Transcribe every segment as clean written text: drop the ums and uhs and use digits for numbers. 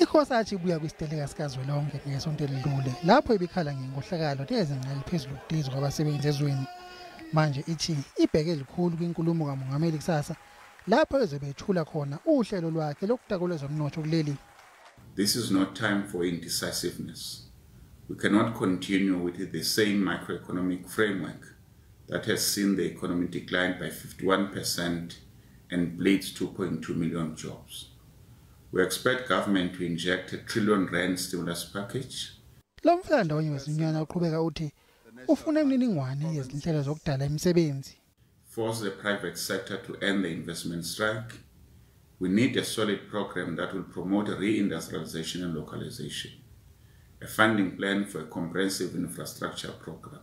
ICOSATU ibuya kwisiteleka sikazwelonke ngesonto elidlule lapho ibikhala ngenkohlakalo nezinga eliphezulu lokudilizwa kwabasebenzi ezweni. Manje ithi ibheke likhulu kwinkulumo kaMongameli kusasa lapho ezobe ethula khona uhlelo lwakhe lokutakula ezomnotho kuleli. This is not time for indecisiveness. We cannot continue with the same macroeconomic framework that has seen the economy decline by 51% and bleeds 2.2 million jobs. We expect government to inject a trillion rand stimulus package. Lo mfelandawonye wezinyunyana uqhubeka uthi ufuna imininingwane yezinhlelo zokudala imisebenzi. Force the private sector to end the investment strike. We need a solid program that will promote reindustrialization and localization. A funding plan for a comprehensive infrastructure program.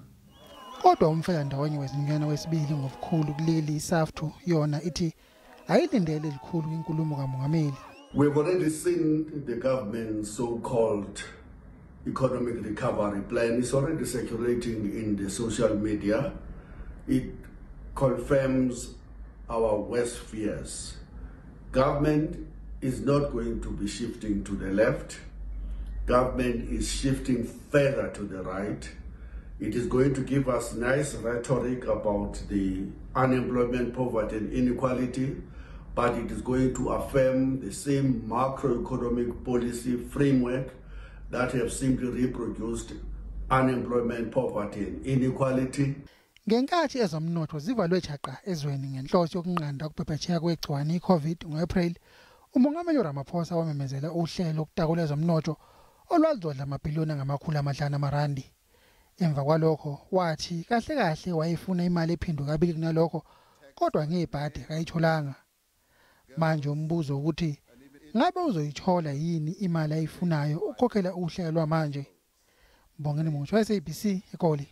Kodwa umfelandawonye wezinyunyana wesibili ngobukhulu kuleli, iSAFTU, yona ithi ayilindele likhulu kwinkulumo kaMongameli. We've already seen the government's so-called economic recovery plan. It's already circulating in the social media. It confirms our worst fears. Government is not going to be shifting to the left. Government is shifting further to the right. It is going to give us nice rhetoric about the unemployment, poverty, and inequality, but it is going to affirm the same macroeconomic policy framework that have simply reproduced unemployment, poverty, and inequality. Ngenkathi ezomnotho zivalwe jaqa ezweni ngenhloso yokunqanda ukubhebhetheka kwegciwane iCovid ngo-April, uMongameli Ramaphosa wamemezela uhlelo lokutakula ezomnotho olwaluzodla amabhiliyoni angama-500 amarandi. Emva kwalokho wathi kahle kahle wayefuna imali ephindwe kabili kunalokho, kodwa ngebhadi akayitholanga. Manje umbuzo ukuthi ngabe uzoyithola yini imali ayifunayo ukukhokhela uhlelo lwamanje. Mbongeni Mutsho, SABC, eGoli.